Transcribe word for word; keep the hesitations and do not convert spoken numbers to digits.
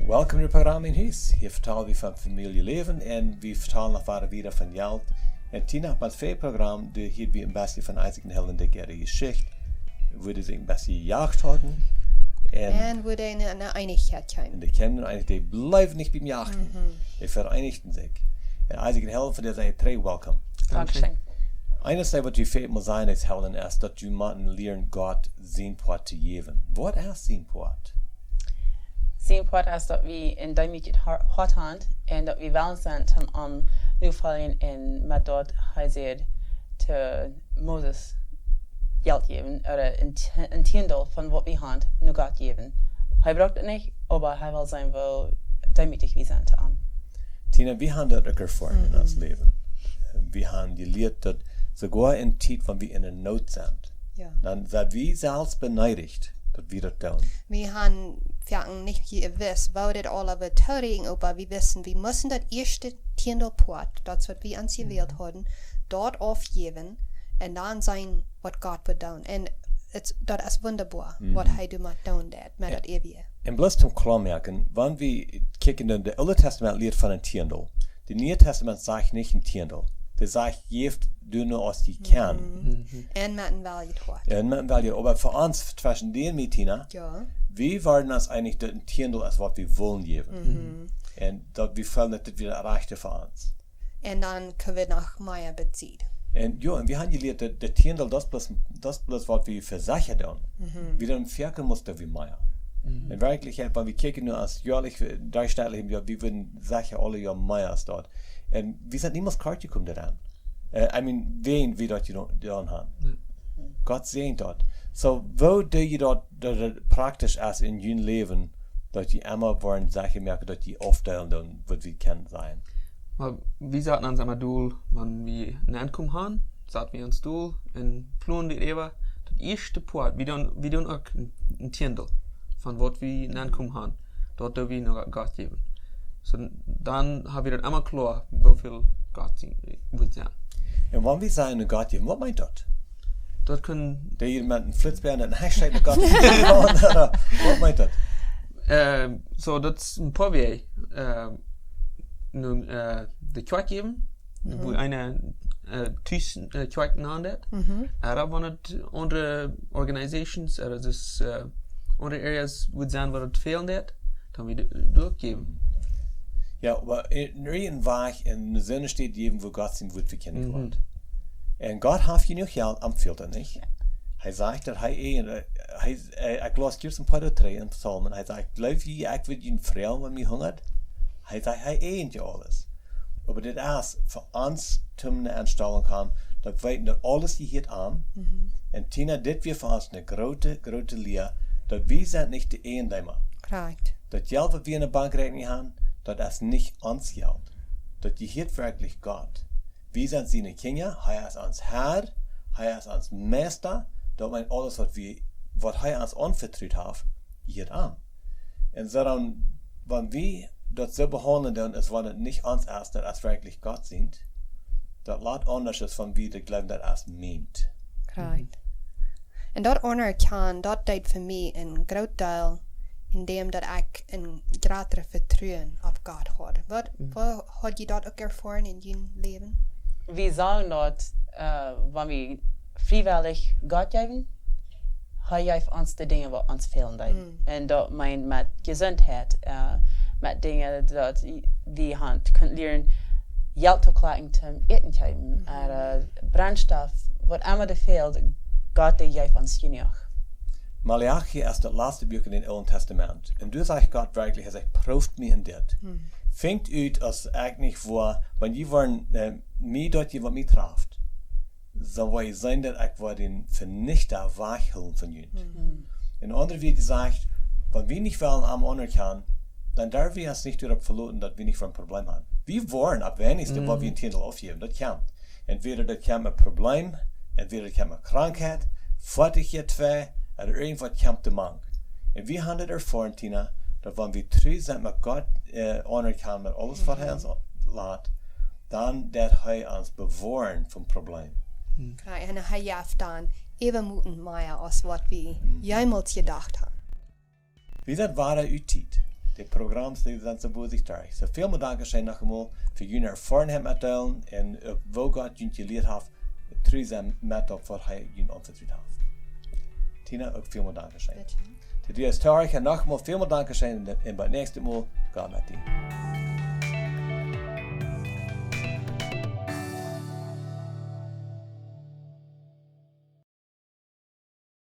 Welkom to Programm en Hus. Hia vetalen wie von Famieljeläwen un wie vetalen noch wieda, wieda von Jelt. Un Tina, bie dit Programm, doa hia wie een bät von Isaac un Helen äare Jeschicht, woo dee sikj een bät jejacht hauden. Un, un woo dee en, en Eenichkjeit kjeemen. Un dee kjeemen en Eenichkjeit, dee bleewen nich biem Jachten. Mhm. Dee vereenichten sikj. Un Isaac un Helen, von dee saj ekj trigj welkom. Dankscheen. Dankscheen. Eent, waut wie väl mol sajen es, Helen, es daut wie motten lieren Gott sien Poat to jäwen. Waut es sien Poat? Sien Poat es daut wie een deemootjet Har-, Hoat haben un daut wie wellen sent om am notofoljen un met daut hee säd to Moses Jelt jäwen, ooda een T-, een Tieendel von waut wie haben, no Gott jäwen. Hee brukt et nich, oba hee well seenen woo deemootich wie sent to am. Tina, wie haben daut uk erfoaren en ons Läwen. Wie haben jelieet daut soogoa en Tiet, wan wie en de Noot sent, jo, dan sent wie selfst beneedicht, daut wie daut doonen. Wie haben foaken nich jewist, woo dit aula wudd toorieekjen, oba wie wisten, wie musten daut ieeschte Tieendel Poat, daut waut wie ons jewält hauden, daut aufjäwen un dan seenen waut Gott wudd doonen. Un et, daut es wundaboa, waut hee doamet doonen deed, met daut eewje. Un bloos toom kloa moaken, wan wie kjikjen, de, de Oole Tastament lieet von een Tieendel. De Niee Tastament sajcht nich een Tieendel. Dee sajcht, jäft doano aus jie kjennen. Mhm. Un met een weljet Hoat. Un met een weljet Hoat. Oba fa ons, tweschen die un mie, Tina, jo, wie wieren ons eenich daut een Tieendel es waut wie wullen jäwen. Mhm. Un daut wie feelen daut dit wia daut rajchte fa ons. Un dan kjenn wie noch mea bedieden. Un jo, un wie haben jelieet daut, daut Tieendel, daut es bloos, daut es bloos waut wie vesechat doonen. Mhm. Wie doonen foaken mea aus wie mea. Mhm. En Werkjlichkjeit, wan wie kjikjen nu aus joalich, eh, dree Städ, jo, wie wudden secha aule Joa mea aus daut. Un wie sent niemols kort jekomen doaraun. Eh, I mean, wäajen wie daut jedonen, jedonen haben. Jo. Gott säajent daut. So, woo doo jie daut, daut et praktisch es en jun Läwen, daut jie emma woaren secha moaken, daut jie aufdeelen doonen, waut wie kjennen seenen? Oba wie saten ons emma Dol, wan wie een Enkomen haben, saten wie ons Dol un plonden dit äwa, daut ieeschte Poat, wie doonen, wie doonen uk een, een Tieendel von waut wie een Enkomen haben, daut doo wie no Gott jäwen. So, dan hab wie daut emma kloa, woo väl Gott sien, wudd sennen. Un wan wie sajen no Gott jäwen, waut meent daut? Daut kaun... Dee hia met een Flitzbea un een Hashtag no Gott jäwen, ooda waut meent daut? Eh, so, daut es een poa Wäaj. Eh, nu, eh, de Kjoakj jäwen, mhm, woo eena, eh, tus, eh, Kjoakj nanen deit. Mhm. Ooda wan et aundre organizations, ooda daut, eh, aundre areas wudd sennen waut et fälen deit, dan wie de, de Kjoakj jäwen. Jo, oba en, en Wajch en de Senn steit jäwen, woo Gott sien Wuat vekjindjt woat. Mhm. Un Gott haft jenuach Jelt, am fält et nich. Jo. Hee sajcht daut hee, eh, hee, eh, ekj läs jrod een poa doa trigj en Psalmen. Hee sajcht, jleew jie, ekj wudd junt froagen, wan mie hungat? Hee sajcht, hee äjent je aules. Oba dit es fa ons toom ne Enstalunk han, daut wie weeten daut aules jehieet am. Mhm. Un Tina, dit wia fa ons ne groote, groote Lia, daut wie sent nich de Eejendeema. Korrekt. Daut Jelt waut wie en de Bankrakjnunk han, daut es nich ons Jelt. Daut jehieet werkjlich Gott. Wie sent siene Kjinja, hee es ons Herr, hee es ons Meista, daut meent aules waut wie, waut hee ons aunvetrut haft, jehieet am. Un soo dan, wan wie daut soo behaundlen doonen, aus wan et nich ons es, daut es werkjlich Gott sient, daut lat aundasch aus wan wie daut jleewen, daut es mient. Korrekt. Un daut aunerkjanen, daut deed fa mie een groot Deel en däm daut ekj een jratret Vetruen opp Gott haud. Waut, mhm, woo haud jie daut uk erfoaren en jun Läwen? Wie sagen daut, eh, wan wie friewellich Gott jäwen, hee jeft ons de Dinja waut ons fälen deeden. Mm. Un daut meent met Jesuntheit, eh, met Dinja daut wie han kunt lieren Jelt to kjrieen toom Äten kjeepen, mhm, ooda Brennstoff, waut emma et fält, Gott dee jeft ons jenuach. Maleachi es daut latste Buak en dän Oolen Tastament. Un doa sajcht Gott werkjlich, hee sajcht, proowt mie en dit. Mm. Finjt ut aus ekj nich woa, wan jie woaren, eh, mie daut jie waut mie traft, soo woa jie seenen daut ekj woa dän Venichta wajchhoolen von junt. Mhm. En aundre Wieed jesajcht, wan wie nich wellen am aunerkjanen, dan derw wie ons nich doaropp veloten daut wie nich een Problem han. Wie woaren opp weinichste, mhm, woa wie een Tieendel aufjäwen, daut kjemt. Entwäda daut kjemt met Problem, entwäda daut kjemt met Krankheit, Foatigkeit, ooda irjentwaut kjemt doamank. Un wie han daut erfoaren, Tina, daut wan wie tru sent met Gott, eh, aunerkjanen met aules waut hee, mhm, ons lat, dan deit hee ons bewoaren von Problem. Hm. Korrekt, un hee jeft dan äwamoten mea aus waut wie, hm, jemols jedocht han. Wie sent wada ut Tiet. de Programms, dee sent soo bosich derch. Soo, välmol Dankscheen noch eemol fa june Erfoarenheit metdeelen un uk woo Gott junt jelieet haft, tru sennen met daut waut hee junt aunvetrut haft. Tina, uk välmol Dankscheen. Bitte. Fa die es Torch un noch eemol välmol Dankscheen un, un bat näakjstet Mol, Gott met die.